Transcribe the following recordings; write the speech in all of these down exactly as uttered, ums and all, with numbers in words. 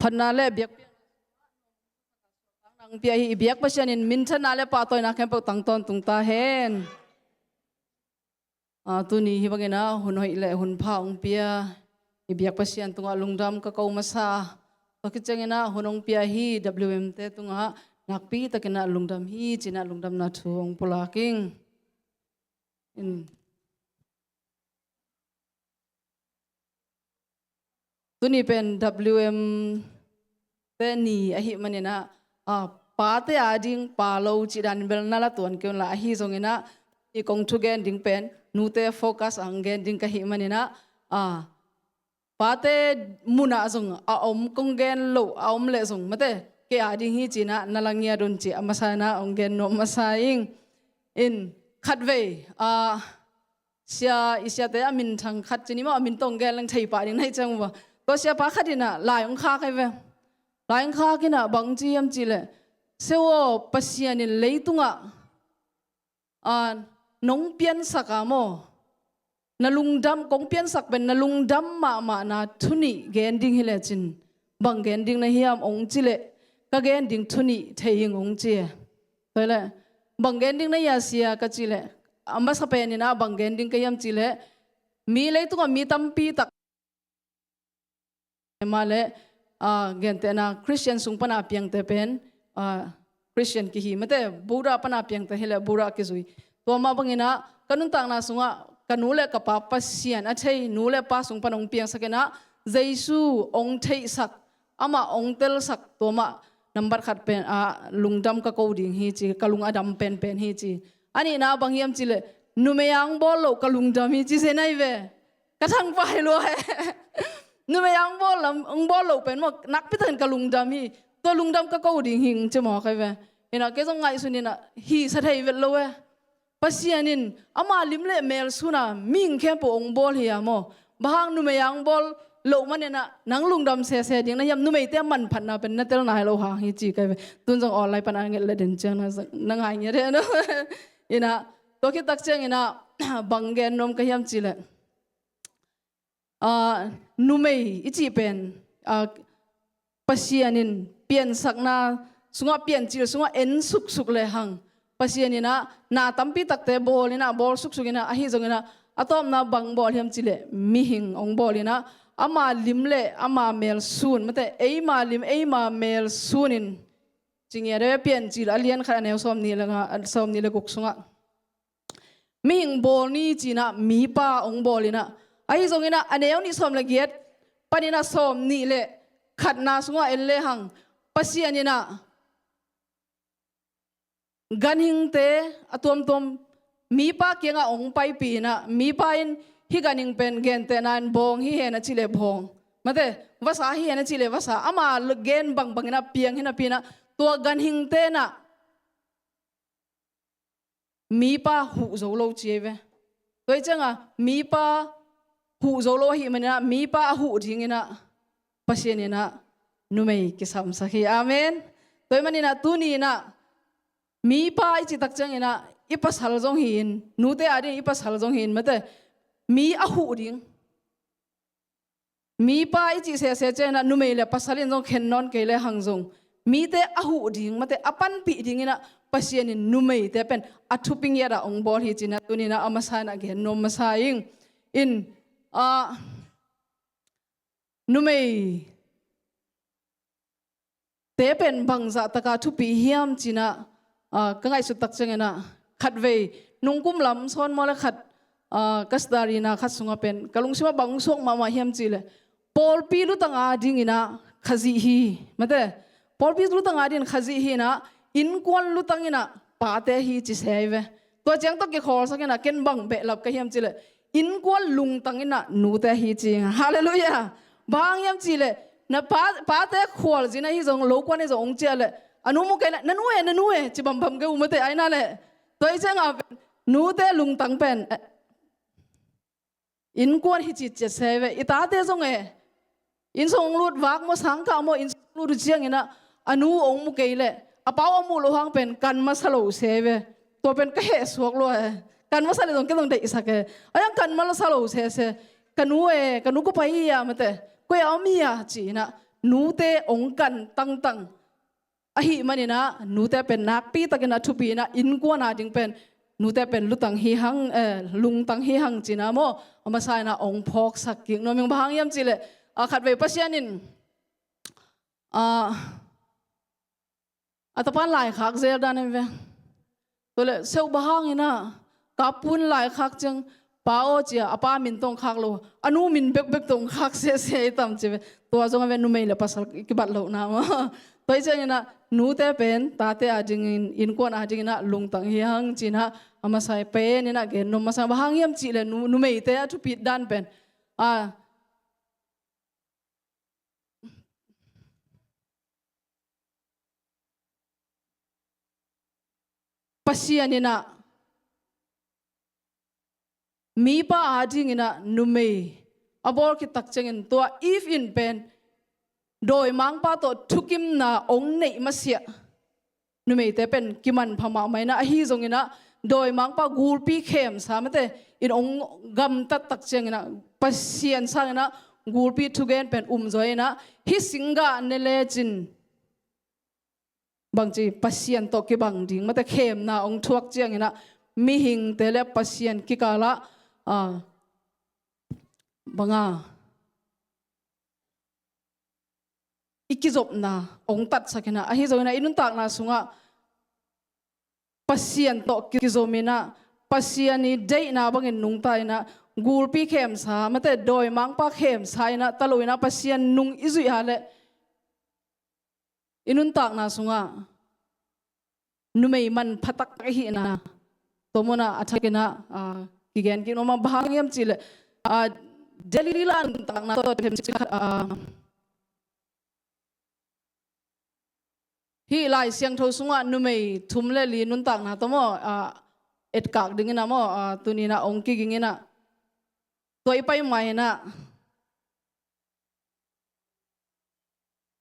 Phatna le biakpiakna hong pia hi. I biak Pasian in minthanna le pahtawina khempeuh tang tawntung ta hen. Ah, tuni hih bangin ah hun hoih le hun pha hong pia i biak Pasian tungah lungdam ka ko masa. Tua khit ciangin ah hun hong pia hi W M te tungah nakpi takin ah lungdam hi ci-in ah lungdamna thu hong pulak ing. In. Tuni pen W M te ni ahih manin ah, ah, pate ading pa lo cih dan bel na la tuan kei un la, ahi zongin ah i kong thugen ding pen nute focus a hong gen ding ka hih manin ah, ah, pate mun ah zong a om kong gen loh a om leh zong mate kei ading hi ci-in ah na la ngiat un ci a masa in ah hong gen nuam masa ing. In khatvei, ah, sia, i siate a minthang khat ci ni maw, a min tawh hong gen leng thei pah ding na hih ciang uh a. Tua siapa khat in ah lai hong khak ahi ve. Lai hong khak in ah bang ci hiam cih leh, Seu aw, Pasian in leitungah, ah, nong piansak a maw, na lungdam, kong piansak pen na lungdam mahmahna thu nih gen ding hi lecin bang gen ding na hiam hong cih leh, ka gen ding thu nih thei ing hong ci e. Tua leh, bang gen ding na hia sia ka cih leh, a masa pen in ah bang gen ding ka hiam cih leh, mi leitungah mi tampi tak mah leh, ah, gentehna Khristian sung pana piangte pen, ah, Khristian kihi mate, Buddha pana piangte hi leh Buddha kizui. Tua mah bangin ah ka nuntakna sungah ka nu le ka pa Pasian a thei, nu le pa sung pan hong piangsak in ah Jesu hong theihsak, amah hong telsak, tua mah nambat khat pen ah lungdam ka ko ding hi ci, ka lung a dam penpen hi ci. A nihna bang hiam cih leh, numei a hong bawl loh ka lungdam hi ci zen ahi ve. Ka thangpai lua e. Numei a hong bawl lam, hong bawl loh pen maw, nakpi takin ka lungdam hi. Tua lungdam ka ko ding hi ing ci mawk ahi ve. In ah kei zong ngaihsun in ah hisa thei vet lo e. Pasian in ama lim le mel sun a mihing khempeuh hong bawl hi a maw. Bang hang numei a hong bawl loh manin ah nang lungdam sese ding na hiam, numeite a manphatna pen na tel nai loh hang hi ci ka hi ve. Tun zong online pan a nget le den ciang na, na ngai ngiat e no. In ah, tua khit tak ciangin ah, bang gen nuam ka hiam cih leh, ah, numei i cih pen, ah, Pasian in piansakna sungah, piancil sungah en suksuk le hang, Pasian in ah na tampi takte bawl in ah, bawl suksuk in ah, ahi zongin ah a tawpna bang bawl hiam cih leh mihing hong bawl in ah, ama lim le ama mel sun mate, eima lim eima mel sun in, ci ngiat e, Piancil a lian khat a neu sawm nih le nga, sawm nih le guk sungah mihing bawl ni ci-in ah mipa hong bawl in ah, ahi zongin ah a neu nih sawm le giat panin ah sawm nih le khatna sungah en le hang, Pasian in ah ganhingte a tuamtuam mipa kiangah hong paipih in ah, mipa in hih ganhing pen gentehna in bawng hi hen a cih leh bawng mate, vasa hi hen a cih leh vasa, ama gen bangbang in ah piang hi napi in ah, tua ganhingte in ah mipa huh zo lo ci ahi ve. Tua hi ciangah mipa huh zo lo ahih manin ah, mipa a huh dingin ah Pasian in ah numei kisamsak hi. Amen. Tua ahih manin ah tuni in ah mipa i cih tak ciangin ah i pasal zong hi-in, nute adingin i pasal zong hi-in mate, mi a huh ding. Mipa i cih sese ciangin ah numei le pasal in zong khen nawn kei le hang zong, mite a huh ding mate, a panpih dingin ah Pasian in numeite pen a thupi ngiat ah hong bawl hi ci-in ah tuni in ah a masa in ah gen nuam masa ing. In, ah, numeite pen bangzah taka thupi hiam ci-in ah, ah, ka ngaihsut tak ciangin ah, khatvei nungkum lam sawn maw le khat, ah, ka study na khat sungah pen ka lungsimah bang suak mahmah hiam cih leh, pawlpi lutang adingin ah Khazih hi mate, pawlpi lutang adingin Khazih hi in ah, innkuan lutang in ah pate hi ci se ahi ve. Tua ciang tawh kikhawlsak in ah ken bang behlap ka hiam cih leh, innkuan lungtang in ah nute hi ci. Halleluiah. Bang hang hiam cih leh, na pa, pate khualzin ahi zong, lokuan ahi zong hong ciah leh, a nu mu kei leh, na nu e, na nu e ci bambam kei uh mate, ai na leh. Tua hi ciangah nute lungtang pen, eh, innkuan hi ci ciat se ve. I tate zong e, inn sung hong lut vak maw, sangkah maw, inn sung hong lut uh ciangin ah a nu hong mu kei leh, a pa uh a muh loh hang pen kan masa lo se ve. Tua pen ka heh suak lua e. Kan masa leh zong ken zong deihsak e. A yang kan masa lo sese, ka nu e, ka nu kua pai hi a mate, koi a om hi a ci-in ah nute hong kan tangtang ahih manin ah, nute pen nakpi takin a thupi in ah, innkuan a ding pen nute pen lutang hi hang, eh, lungtang hi hang ci-in ah maw, a masa in ah hong phawksak kik nuam ing. Bang hang hiam cih leh, a, khatvei Pasian in, a, a tapa in laikhak zel dan hi ve. Tua leh seu, bang hangin ah ka pu in laikhak ciang, Pa aw, ci-a a pa min tawh hong khak lo, a nu min bekbek tawh hong khak sese hi tam ci ve. Tua zong a ve, numei le pasal kibat lohna maw. Tua hi ciangin ah nute pen tate a dingin, innkuan a dingin ah lungtang hi hang ci-in ah a masa pen in ah gen nuam masa. Bang hang hiam cih leh nu, numeite a thupit dan pen, a, Pasian in ah mipa a dingin ah numei a bawl khit tak ciangin, tua Eve in pen dawimangpa tawh thukimna hong neih masiah numeite pen kimanpha mahmah in ah, ahi zongin ah dawimangpa gulpi khemsa mate in hong gamtat tak ciangin ah, Pasian sangin ah gulpi thugen pen um zaw in ah, hih singgah ne lecin bangci Pasian tawh kibang ding mate khemna hong thuak ciangin ah, mihingte le Pasian kikal ah, a, bang a, i kizopna hong tatsak in ah, ahi zongin ah i nuntakna sungah Pasian tawh kizom in ah, Pasian i deihna bangin nungta in ah, gulpi khemsa mate dawimangpa khemsa in ah, ta lo in ah Pasian nung i zuih a leh i nuntakna sungah numei manpha taktak i hihna tua mun ah a thakin ah, a, kigen kik nuam a. Bang hang hiam cih leh, a, Delilah nuntakna tawh themcik khat, a, hih Lai Siangtho sungah numei thum le li nuntakna tawh maw, a, etkak dingin ah maw, a, tuni in ah hong kiging in ah, tua i pai ma in ah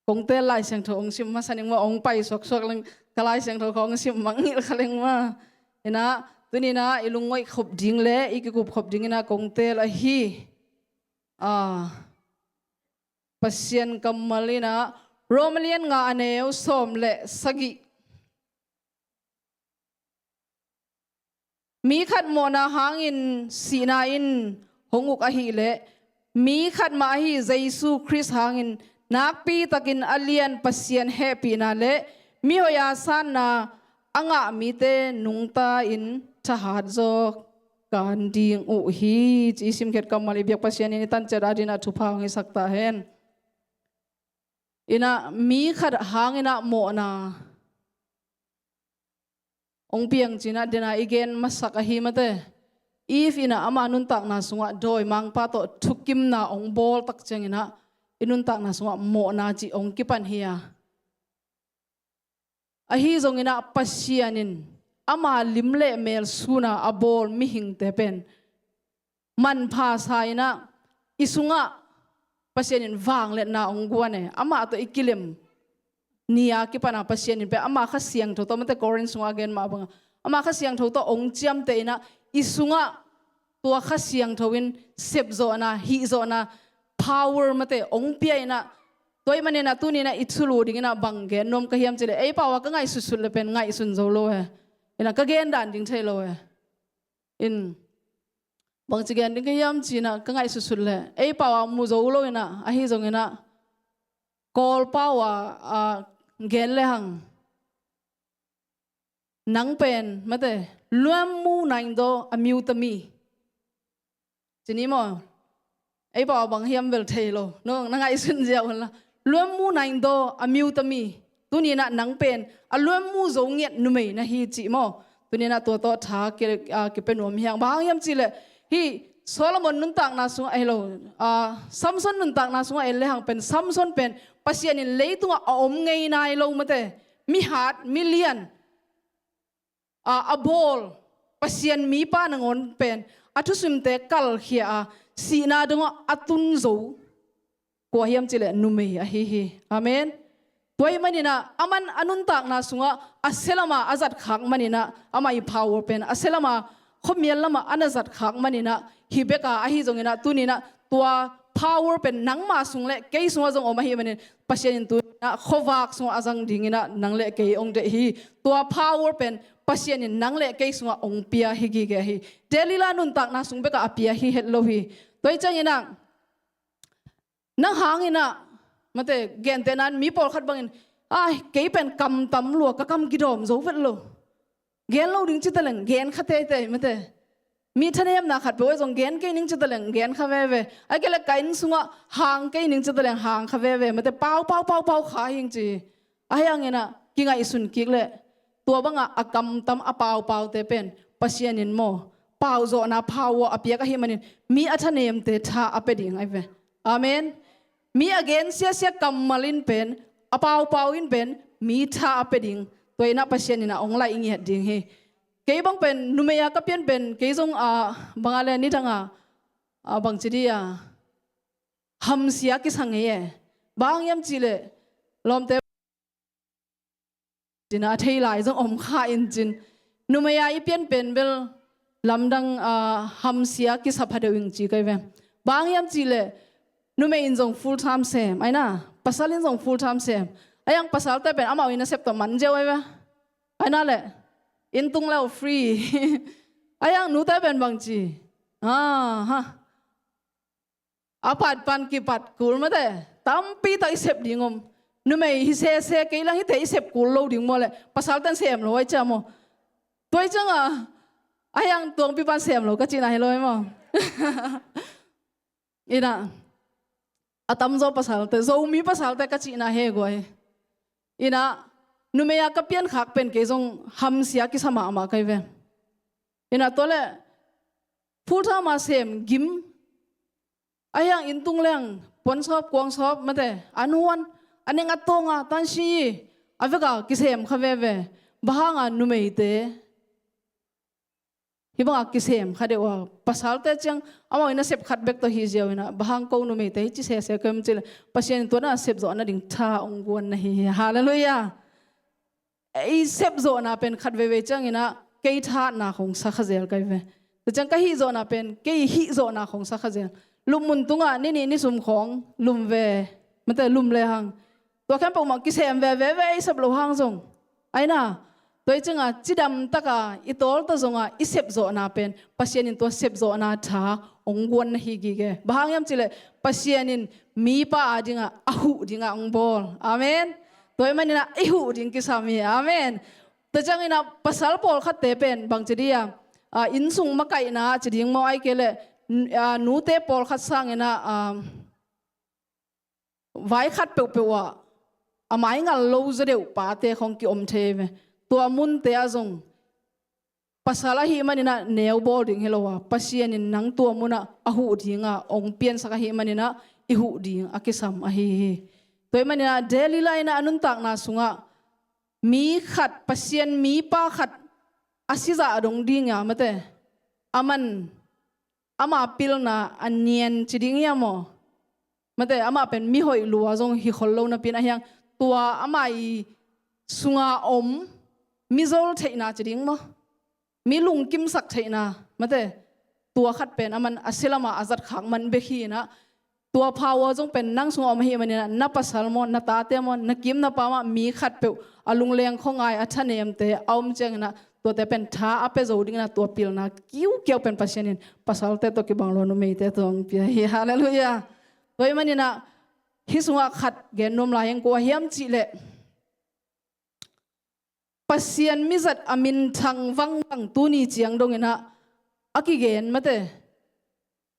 kong teel Lai Siangtho hong sim masa ning maw, hong pai suaksuak leng ka Lai Siangtho khawng hong sim mangngilh kha leng maw. In ah tuni in ah i lungngaih khop ding le i kikup khop dingin ah kong teel ahi, a, Pasian kammal in ah Rom a lian nga, a neu sawm le sagih. Mi khat mawhna hangin sihna in hong uk ahih leh, mi khat mah ahi Jesu Khrist hangin nakpi takin a lian Pasian hehpihna le mihoih a sanna a ngah mite nungta in thahat zaw kan ding uh hi, ci i simkhiat kammal i biak Pasian in i tanciat a dingin ah thupha hong hisak ta hen. In ah mi khat hangin ah mawhna hong piang ci-in ah dena i gen masak ahi mate. Eve in ah ama nuntakna sungah dawimangpa tawh thukimna hong bawl tak ciangin ah i nuntakna sungah mawhna cih hong kipan hi a. Ahi zongin ah Pasian in ama lim le mel sun a a bawl mihingte pen manpha sa in ah, i sungah Pasian in vangliatna hong guan e, amah tawh i kilem ni a kipan a Pasian in pen ama Kha Siangtho tawh, mate Korin sungah a gen mah bang a, ama Kha Siangtho tawh hong ciamteh in ah, i sungah tua Kha Siangtho in sepzawhna, hihzawhna, power mate hong pia in ah, tua ahih manin ah tuni in ah i thulu dingin ah bang gen nuam ka hiam cih leh, ei pau a ka ngaihsutsut leh pen ngaihsun zo lo e. In ah ka gen dan ding thei lo e. In, bangci gen ding ka hiam ci-in ah ka ngaihsutsut leh, ei pau a mu zo lo in ah, ahi zongin ah Kawl pau a, a, gen lehang, nang pen mate, လွှမ်းမိုးနိုင်သော အမျိုးသမီး ci ni maw. Ei pau a bang hiam bel thei lo, no, na ngaihsun ziau hen la. လွှမ်းမိုးနိုင်သော အမျိုးသမီး, tuni in ah nang pen a လွှမ်းမိုး zo ngiat numei na hi cih maw. Tuni in ah tua tawh tha ki, a, kipia nuam hi hang. Bang hang hiam cih leh, hih Solomon nuntakna sungah, ahi lo, a, Samson nuntakna sungah en lehang pen, Samson pen Pasian in leitungah a om ngei nai lo mate, mihat, milian, a, a bawl Pasian mipa nangawn pen a thusimte kalkhia a, sihna dongah a tun zo kua hiam cih leh numei ahi hi. Amen. Tua ahih manin ah aman a nuntakna sungah a sia lam a a zatkhak manin ah, amah i power pen a sia lam a, khuamial lam a a na zatkhak manin ah, hi bek a, ahi zongin ah tuni in ah tua power pen nangma sung le kei sungah zong om ahih manin Pasian in tu-in ah khuavak sungah a zang dingin ah nang le kei hong deih hi. Tua power pen Pasian in nang le kei sungah hong pia hi gige hi. Delilah nuntakna sung bekah a pia hi het lo hi. Tua hi ciangin ah nang hangin ah, mate, gentehna in mi pawlkhat bangin, ai, kei pen kam tam lua, ka kam kidawm zo vet lo. Gen lo ding ci taleng gen kha teitei, mate. Mi thanemna khat peuh zong gen kei ning ci taleng gen kha veve. Ahih kei leh ka inn sungah hang kei ning ci taleng hang kha veve, mate. Pau, pau, pau, pau kha hing ci. Ahi hangin ah kingaihsun kik leh tua bangah a kamtam a paupaute pen Pasian in maw, pauzawhna power a piak ahih manin mi a thanemte tha a pia ding ahi ve. Amen. Mi a gen siasia kammal in pen, a paupau in pen mi tha a pia ding. Tua in ah Pasian in ah hong laih ngiat ding hi. Kei bang pen numei a ka pian pen kei zong a bang a le nidang a, a bangci di a hamsia kisa ngei e. Bang hiam cih leh lawmte cin a thei lai zong om kha in cin. Numei a i pian pen bel lamdang a hamsia kisa pha deuh ing ci kai ve. Bang hiam cih leh numei in zong full time sem, aina, pasal in zong full time sem. Ahi hang pasalte pen amau inn a sep tawh man ziau ahi ve. Aina le inn tung le uh free. Ahi hang nute pen bangci. Ah, ha. A pat pan kipat kul mate. Tampi tak i sep ding om. Numei hi sese kei lang hite i sep kul lo ding maw le. Pasalten sem lo ahi cia maw. Tua hi cianga ahi hang tuangpi pan sem lo ka cihna hi lo hi maw. Ina a tamzaw pasalte, Zomi pasalte ka cihna he guai. Ina numei a ka piankhak pen kei zong hamsia kisa mahmah kai ve. Ina tua le full time a sem gim. Ahi hang inn tung leng puansawp kuangsawp mate, a nuan a neng a tawnga tansi a veka kisem kha veve. Bang hanga numeite hih banga kisem kha deuh a, pasalte ciang amau inn a sep khat bek tawh hi ziau ina, bang hang ko numeite hi ci sese kem cile, Pasian in tua na sep zawh nading tha hong guan na hi hi. Halleluiah. Ei sep zawhna pen khat veivei ciangin ah kei thatna khong sa kha zel kai ve. Tua ciang ka hih zawhna pen kei hih zawhna khong sa kha zel. Lupmun tungah ni nih ni sum khong lum ve, mate lum le hang tua khempeuh mah kisem veve ve, ei sep lo hang zong. Aina tua hi cianga cidam taka i tawlta zonga i sep zawhna pen Pasian in tua sep zawhna tha hong guan na hi gige. Bang hang hiam cile Pasian in mipa a dinga a huh dinga hong bawl. Amen. Tua hi maninah i huh ding kisam hi. Amen. Tua cianginah pasal pawlkhatte pen bangci dia, a, innsung makaihna ci ding maw ai kei le, n-, a, nute pawlkhat sanginah, a, vai khat peuhpeuh ah a mai ngal lo zaw deuh pate khong kiom thei ve. Tua munte ah zong pasal ahih maninah neu bawl ding hi lo a, Pasian in nang tua munah a huh dinga hong piansak ahih maninah i huh ding a kisam ahi hi. Tua ahih maninah Delilah inah a nuntakna sungah mi khat, Pasian mipa khat a sizah a dong dinga mate, a man ama pilna a nian ci ding hiam aw? Mate, amah pen mihoih lua zong hi khol lo napi-in ahi hang tua amah i sunga om mizol theihna ci ding maw? Mi lungkimsak theihna, mate, tua khat pen aman a silama a zatkhak man bek hi inah, tua power zong pen nang sungah om ahih maninah na pasal maw, na tate maw, na kim na pa mah mi khatpeuh a lungleng khuangai a thanemte a om cianginah tuate pen tha a pia zo dinginah tua pilna kiukiau pen Pasian in pasalte tawh kibang lua numeite tawh hong pia hi. Halleluiah. Tua ahih maninah hih sungah khat gen nuam lai heng, kua hiam cihleh Pasian mizat a minthang vangvang tuni ciang donginah a kigen mate,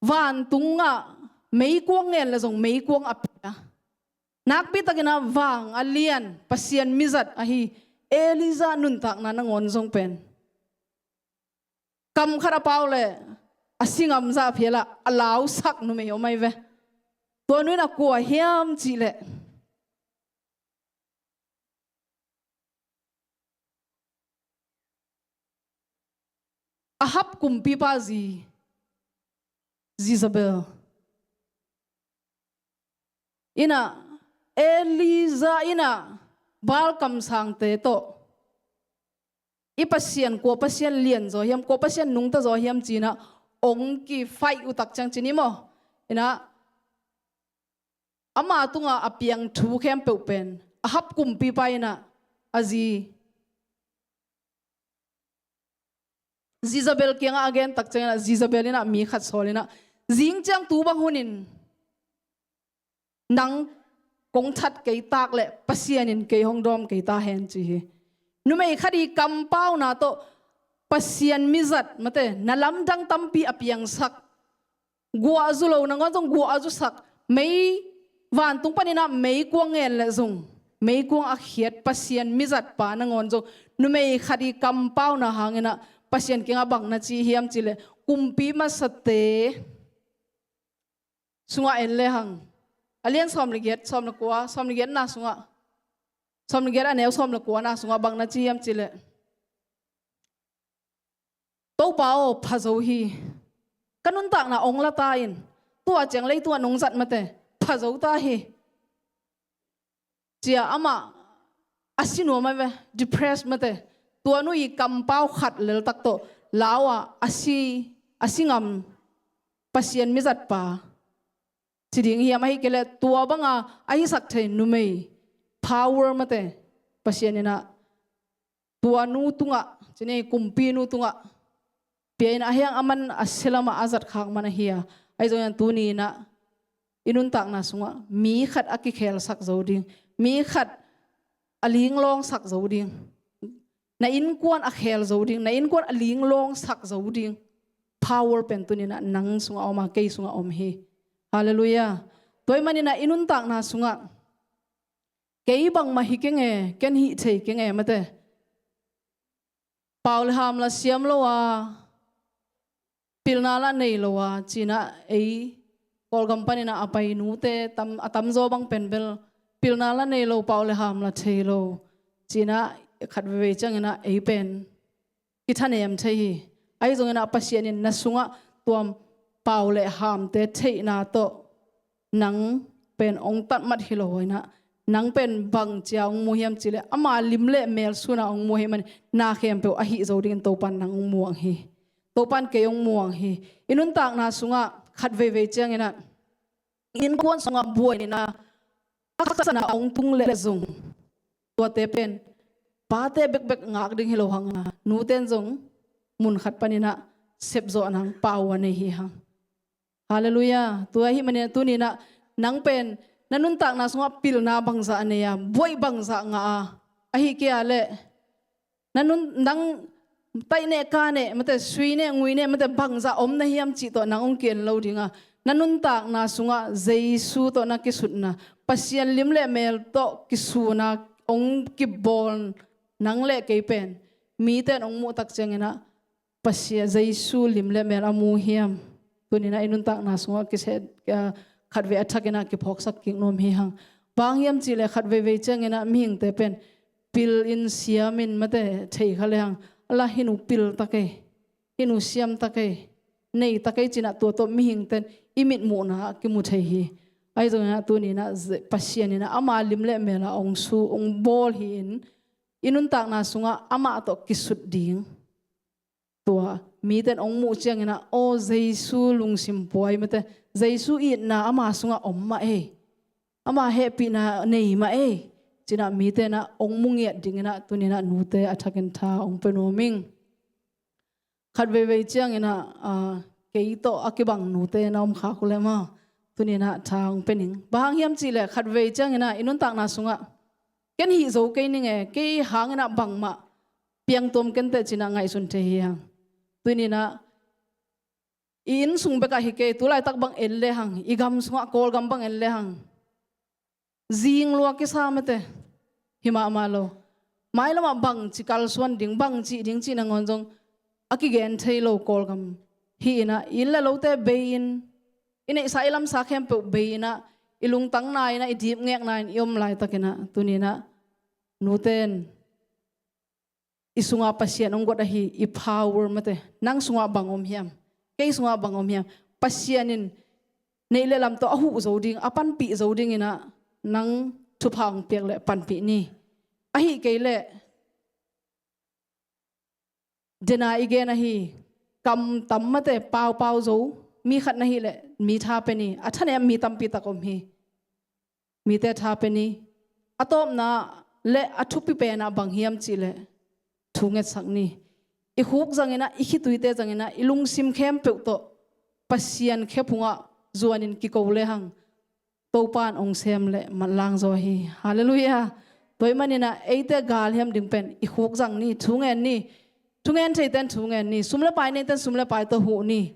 vantungah meikuang ngen le zong meikuang a pia. Nakpitakinah vang a lian Pasian mizat ahi Elijah nuntakna nangawn zong pen kam khat a pau le a singam zah phialah a lausak numei om ahi ve. Tua nu inah kua hiam cihleh Ahab kumpipa zi Jezebel inah, Elijah inah Baal kamsangte tawh i Pasian kua Pasian lianzaw hiam, kua Pasian nungtazaw hiam cinah ong kifaih utak ciang cin i maw? Inah ama tungah a piang thu khempeuh pen Ahab kumpipa in ah a zi Jezebel kiangah a gen tak ciangin ah Jezebel in ah mi khat sawl in ah, "Zing ciang tu bang hunin nang kong that kei tak leh Pasian in kei hong dawm kei ta hen," ci hi. Numei khat i kampauna tawh Pasian mizat, mate, na lamdang tampi a piangsak, guah zu lo nangawn zong guah a zusak, mei, vantung panin ah meikuang ngen leh zong meikuang a khiat Pasian mizatpa nangawn zong numei khat i kampauna hangin ah Pasian kiangah bang na ci hiam cih leh, kumpi masate sungah en lehang, a lian sawm le giat, sawm le kua, sawm le giatna sungah, sawm le giat a neu sawm le kuana sungah bang na ci hiam cih leh, "Topa aw, pha zo hi. Ka nuntakna ong la ta in, tua ciang leitungah nong zat mate, pha zo ta hi," ci-a amah a si nuam a ve, depressed mate, tua nu i kampau khat leltak tawh lau a, a si, a si ngam Pasian mizatpa ci ding hiam, ahi kei leh tua banga a hisak thei numei, power mate, Pasian in ah tua nu tungah, ci ni, kumpinu tungah pia in ah, a hiang a man a sia lamah a zat khak man ahi a. Ahi zongin ah tuni in ah i nuntakna sungah mi khat a kikhelsak zo ding, mi khat a linglawngsak zo ding, na innkuan a khel zo ding, na innkuan a linglawngsak zo ding power pen tuni in ah nang sungah om a, kei sungah om hi. Halleluiah. Tua ahih manin ah i nuntakna sungah kei bangmah hi keng e, ken hih thei keng e, mate, pau le ham la siam lo a, pilna la nei lo a, ci-in ah ei Kawlgam panin ah a pai nute tam, a tamzaw bang pen bel pilna la nei lo, pau le ham la thei lo, ci-in ah khat veivei ciangin ah ei pen kithanem thei hi. Ahi zongin ah Pasian in na sungah tua pau le hamte theihna tawh nang pen ong tatmat hi lo in ah, nang pen bangci-a ong mu hiam cih leh, ama lim le mel sun-a ong mu ahih manin na khempeuh a hih zo dingin Topa'n nang ong muang hi. Topa'n kei ong muang hi. I nuntakna sungah khat veivei ciangin ah innkuan sungah buaina, haksatna ong tung leh zong, tuate pen pate bekbek ngak ding hi lo hang a, nute in zong mun khat panin ah sepzawh nang pau a nei hi hang. Halleluiah. Tua ahih manin ah tuni in ah nang pen na nuntakna sungah pilna bangzah nei a, buaih bangzah ngah a, ahi kei a leh na nun, nang taih neh, ka neh, mate, sui neh, ngui neh, mate, bangzah om na hiam cih tawh nang ong ki-en lo ding a, na nuntakna sungah Jesu tawh na kisutna, Pasian lim le mel tawh kisuna ong kibawl nang le kei pen mite in ong muh tak ciangin ah Pasian, Jesu lim le mel a mu hiam? Tuni in ah i nuntakna sungah kise, ah, khat vei a thak in ah kiphawksak kik nuam hi hang. Bang hang hiam cih leh khat veivei ciangin ah mihingte pen pil in, siam in, mate, thei kha le hang, a la, hih nu pil ta kei, hih nu siam ta kei, nei ta kei, ci-in ah tua tawh mihingte in i mitmuhna ah kimu thei hi. Ahi zongin ah tuni in ah Pasian in ah ama lim le mel a ong su, ong bawl hi-in, i nuntakna sungah amah tawh kisut ding, tua mite in ong muh ciangin ah, aw, Jesu lungsim puai, mate, Jesu itna ama sungah om mah ei, ama hehpihna nei mah ei, ci-in ah mite in ah ong mu ngiat dingin ah tuni in ah nute a thakin tha ong pe nuam ing. Khat veivei ciangin ah, ah, kei tawh a kibang nute na om khak uh leh maw, tuni in ah tha ong pe ning. Bang hang hiam cih leh khat veivei ciangin ah i nuntakna sungah ken hih zo kei ning e, kei hangin ah bangmah piang tuam ken teh, ci-in ah ngaihsun thei hi hang. Tuni in ah i inn sung bek ah hi kei, tu laitak bang en le hang, i gam sungah Kawlgam bang en le hang, zing lua kisa, mate, hi mahmah lo. Mailam ah bangci kalsuan ding, bangci ding cih nangawn zong a kigen thei lo Kawlgam hi-in ah, inn le lote bei-in, i neihsa i lamsa khempeuh bei-in ah, i lungtang nai-in ah, i dipngek nai-in i om laitakin ah, tuni in ah nute in i sungah Pasian ong guat ahi, i power, mate, nang sungah bang om hiam, kei sungah bang om hiam? Pasian in neih le lam tawh a huh zo ding, a panpih zo dingin ah nang thupha ong piak leh panpih ni. Ahi kei leh dena i gen ahi, kam tam, mate, paupau zo mi khat na hih leh mi tha pe ni, a thanem mi tampi tak om hi. mite tha pe ni. A tawpna le a thupi penah bang hiam cihleh thu ngetsak ni. I khuk zanginah, i khituite zanginah, i lungsim khempeuh tawh Pasian khephungah zuanin kiko lehang Topan ong sem le manlang zaw hi. Halleluiah. Tua ahih maninah eite galhiam ding pen i khuk zang ni, thu ngen ni. Thungen theiten thungen ni. Sum le pai neiten sum le pai tawh huh ni.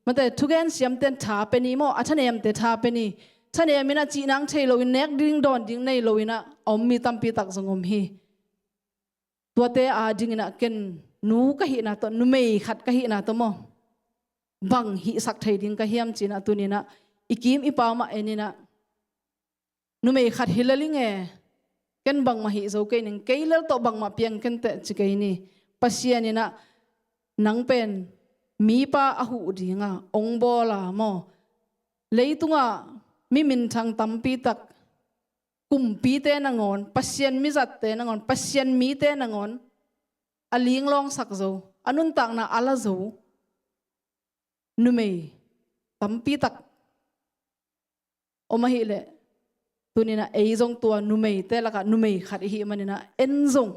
Mate, thugen siamten tha pe ni maw, a thanemte tha pe ni. Thaneminah cihnang thei loin, nek ding dawn ding nei loinah a om mi tampi tak zong om hi. Tuate adinginah ken nu ka hihna tawh, numei khat ka hihna tawh maw, bang hihsak thei ding ka hiam cinah tuninah i kim i pamah eninah, numei khat hi lel ing e, ken bangmah hih zo kei ning, kei lel tawh bangmah piang kenteh ci kei ni. Pasian inah nang pen mipa a huh dinga ong bawla maw, leitungah mi minthang tampi tak, kumpite nangawn, Pasian mizatte nangawn, Pasian mite nangawn a linglawngsak zo, a nuntakna a la zo numei tampi tak om ahileh, tuninah ei zong tua numeite lakah numei khat ihih maninah en zong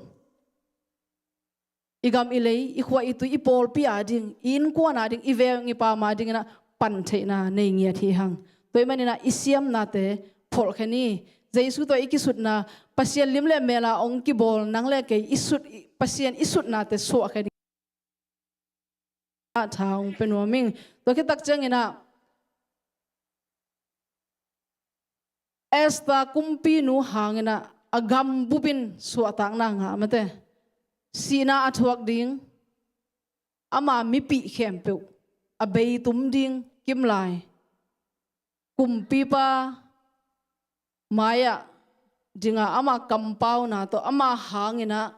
i gam i lei, i khua i tui, i pawlpi ading, i innkuan ading, i veng i pam adinginah pan theihna nei ngiat hi hang. Tua ahih maninah i siamnate pholhkhia ni. Jesu tawh i kisutna, Pasian lim le mela ong kibawl nang le kei i sut, i, Pasian i sutnate suahkhia ni. Tha ong pe nuam ing. Tua khit tak cianginah Esther kumpinu hanginah a gam bupin suahtakna ngah mate. Sihna a thuak ding, ama mipih khempeuh a beitum ding kimlai, kumpipa mai-ah dinga ama kampauna tawh ama hanginah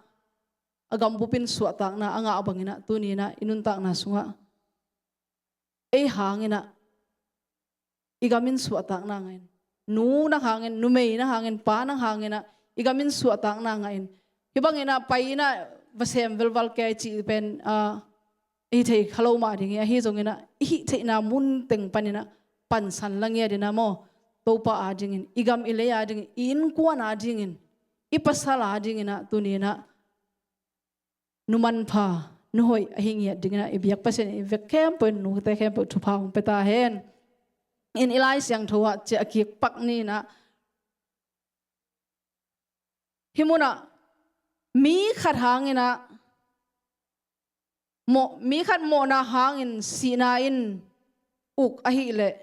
a gam bupin suahtakna a ngah banginah tuninah i nuntakna sungah ei hanginah i gamin suahtakna ngahin, nu nang hangin, numei nang hangin, pa nang hanginah i gamin suahtakna ngahin, hih banginah pai inah va sem velval kei cih pen, ah, i hih theih kha lo mah ding hi. Ahi zonginah i hih theihna munteng paninah pansan la ngiat inah maw, Topa adingin, i gam i lei adingin, i innkuan adingin, i pasal adinginah tuninah nu manpha, nu hoih ahi ngiat dinginah i biak Pasian in i vek khempeuh in nute khempeuh thupha hong pia ta hen. In i Lai Siangtho ah ciah a kik pak ninah, hih munah mi khat hanginah mawh, mi khat mawhna hangin sihna in uk ahileh,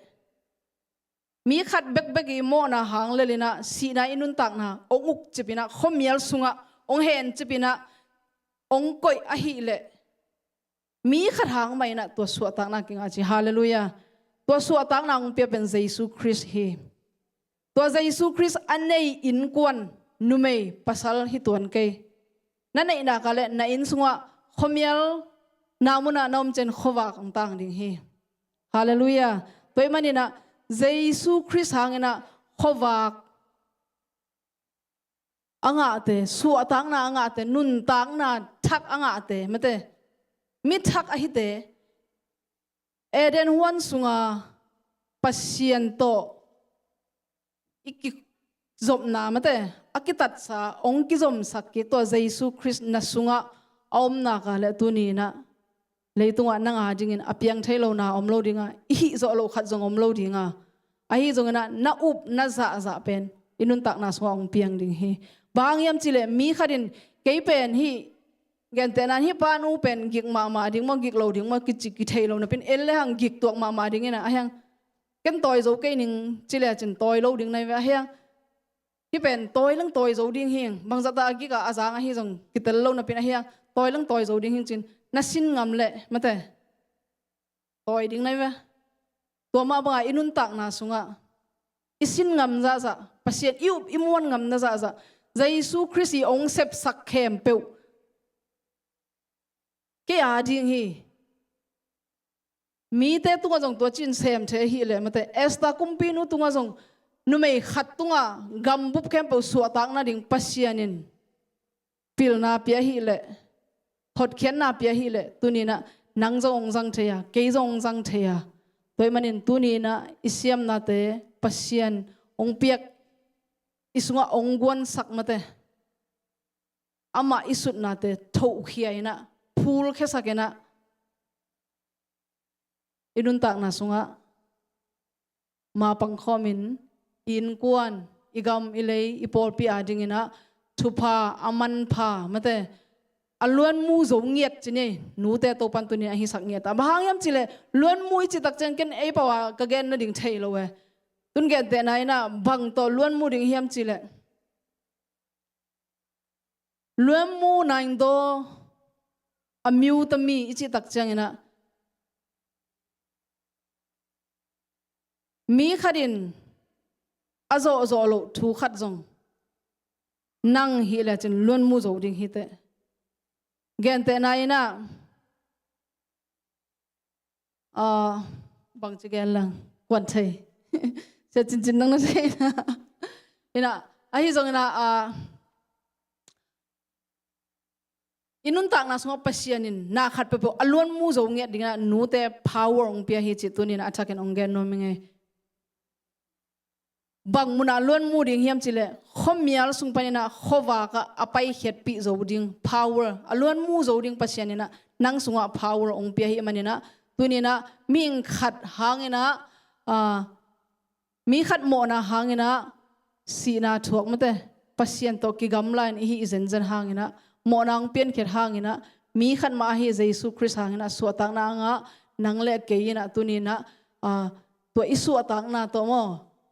mi khat bekbek i mawhna hang lelinah sihna i nuntakna ong uk cipinah, khuamial sungah ong hen cipinah ong koih ahileh, mi khat hang mah inah tua suahtakna kingah ci. Halleluiah. Tua suahtakna ong pia pen Jesu Khrist hi. Tua Jesu Khrist a nei innkuan numei pasal hi tuan kei. Na neihnak ah le na inn sungah khuamial na munah na om ciang khuavak ong tang ding hi. Halleluiah. Tua ahih maninah Jesu Khrist hanginah khuavak a ngahte, suahtakna a ngahte, nuntakna thak a ngahte, mate, mi thak ahite, Eden huan sunga Pasian tawh i kizopna, mate, a kitatsa ong kizomsak kik tua Jesu Khrist na sungah a omnak ah le tuninah leitungah nang adingin a piang thei lo na om lo dinga, i hih zawh loh khat zong om lo dinga. Ahi zonginah na up na zahzah pen i nuntakna sungah hong piang ding hi. Bang hang hiam cihleh mi khat in kei pen hih, gentehna in hih pa nu pen gik mahmah ding maw, gik lo ding maw, kici kithei lo napin en lehang gik tuak mahmah dinginah, ahi hang ken tawi zo kei ning ci lecin tawi lo ding nai ve, ahi hang hih pen tawi leng tawi zo ding hing, bangzahta a gik a a zang ahi zong kitel lo napin, ahi hang tawi leng tawi zo ding hing cin na sin ngam leh, mate, tawi ding nai ve. Tua mah banga i nuntakna sungah i sin ngam zahzah, Pasian i up i muan ngamna zahzah, Jesu Khrist i ong sepsak khempeuh kei ading hi. Mite tungah zong tua cin sem thei ahileh, mate, Esther kumpinu tungah zong numei khat tungah gambup khempeuh suahtak nading Pasian in pilna pia ahileh, hotkhiatna pia ahileh, tuninah nang zong hong zang thei a, kei zong hong zang thei a. Tua ahih manin tuninah i siamnate Pasian hong piak i sungah ong guansak mate, amah i sutnate thohkhia inah, phulkhiasak inah, i nuntakna sungah mapang khawmin i innkuan, i gam, i lei, i pawlpi a dinginah thupha, a manpha mate, a luanmu zo ngiat ci ni. Nute Topan tunin a hisak ngiat a, bang hang hiam cihleh luanmu i cih tak ciang ken ei pau a ka gen nading thei lo e. Tun gentehna inah bang tawh luanmu ding hiam cihleh, luanmu naingdaw a miuta mi i cih tak cianginah mi khat in a zawhzawh loh thu khat zong nang hih lecin luanmu zo ding hiteh. Gentehna inah, ah, bangci gen lang kuan thei. Sia cincin nang na thei inah. Inah, ahi zong inah, ah, i nuntakna sungah Pasian in na khat peuhpeuh a luanmu zo ngiat dingah nute power hong pia hi cih tuninah a thakin hong gen nuam hi ngei. Bang munah luanmu ding hiam cihleh, khuamial sung paninah khuavakah a paikhiatpih zo ding power, a luanmu zo ding Pasian inah nang sungah power hong pia hi maninah, tuninah mihing khat hanginah, ah, mi khat mawhna hanginah sihna thuak mate, Pasian tawh kigamla in i hih i zenzen hanginah, mawhna hong piankhiat hanginah, mi khat mah ahi Jesu Khrist hanginah suahtakna a ngah nang le kei inah tuninah, ah, tua i suahtakna tawh maw,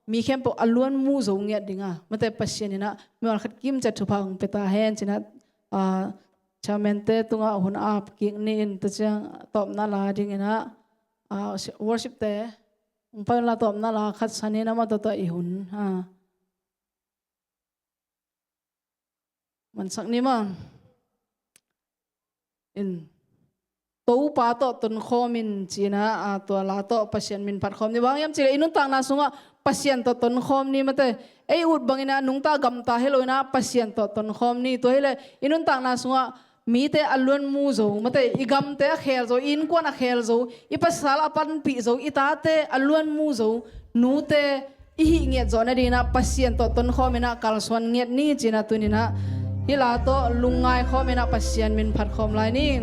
mi khempeuh a luanmu zo ngiat dinga mate, Pasian inah mimal khat kimciat thupha hong pia ta hen cinah, ah, chairman-te tungah hun ap kik ni in, tua ciang tawpna la dinginah, ah, worship-te hong pai unla tawpna la khat sanin amah tawh tawh i hun, ah, mansak ni maw. In, Topa tawh tonkhawm in cinah, ah, tua la tawh Pasian min phatkhawm ni. Bang hiam cihleh i nuntakna sungah Pasian tawh tonkhawm ni mate. Ei ut banginah nungta gamta hi loinah Pasian tawh tonkhawm ni. Tua hileh i nuntakna sungah mite a luanmu zo mate, i gamte a khel zo, i innkuan a khel zo, i pasal a panpih zo, i tate a luanmu zo, nute i hih ngiat zawh nadinginah Pasian tawh tonkhawm inah kalsuan ngiat ni cinah tuninah hih la tawh lungngai khawm inah Pasian min phatkhawm lai ni.